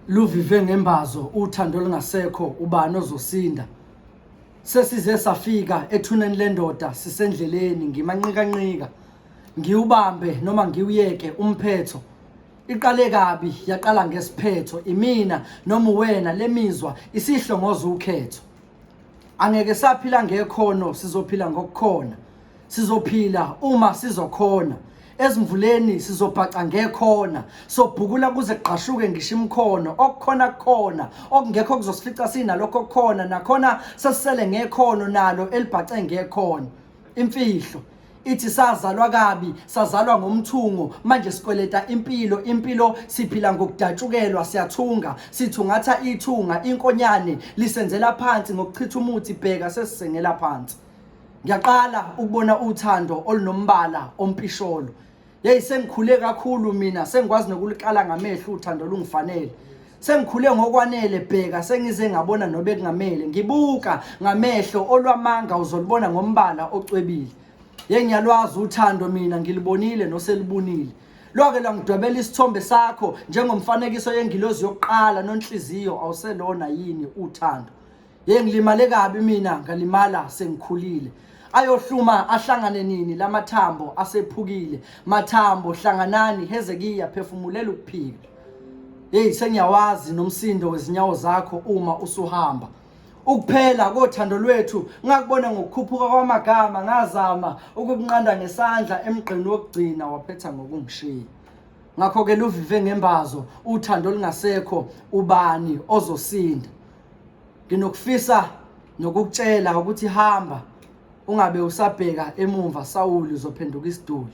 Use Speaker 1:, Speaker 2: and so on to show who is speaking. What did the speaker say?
Speaker 1: Luvive ngembazo uthando olungasekho, ubani ozosinda? Sesize safika ethuneni lendoda, sisendleleni ngimanqikanqika, ngiwubambe noma ngiwuyeke umphetho. Iqale kabi yaqala ngesiphetho, imina noma uwena, lemizwa isihlongoza ukhetho. Angeke saphila ngekhono, sizophila ngokukhona. Sizophila uma sizokhona. Ezimvuleni sizobhaca ngekhona, sobhukula kuze kugqashuke ngisho imikhono. Okukhona kukhona, okungekho kuzosifica sinalokho okukhona, nakhona sesisele ngekhono nalo elibhace ngekhono. Imfihlo ithi sazalwa kabi, sazalwa ngomthungo, manje sikweleta impilo. Impilo siphila ngokudatshukelwa, siyathunga, sithungatha ithunga, inkonyane lisenzela phansi ngokuchitha umuthi, bheka sesisengela phansi. Ngiyaqala ukubona uthando olunombala ompisholo. Yeyi, sengikhule kakhulu mina, sengikwazi nokulikala ngamehlo uthando olungifanele. Sengikhule ngokwanele, bheka sengize ngabona nobe kungamele. Ngibuka ngamehlo olwamanga, uzolibona ngombala ocwebile. Yeyi, ngiyalwazi uthando mina, ngilibonile noselibunile. Lwake lwangidwebela isithombe sakho njengomfanekiso yengilozi yokuqala nonhliziyo, awuselona yini uthando? Ye, ngilimale kabi mina, ngalimala sengikhulile. Ayohluma ahlangane nini lamathambo asephukile? Mathambo hlanganani, Hezekiya phefumulela ukuphila. Hey, sengiyawazi nomsindo wezinyawo zakho uma usuhamba. Ukuphela kothando lwethu ngakubona ngokukhuphuka kwamagama, ngazama ukukunqanda ngesandla emgqeni wokugcina, waphetha ngokungishiya. Ngakho-ke luvive ngembazo uthando olungasekho, ubani ozosinda? Nginokufisa nokukutshela ukuthi hamba, ungabe usabheka emumva, Sawuli uzophenduka isiduli.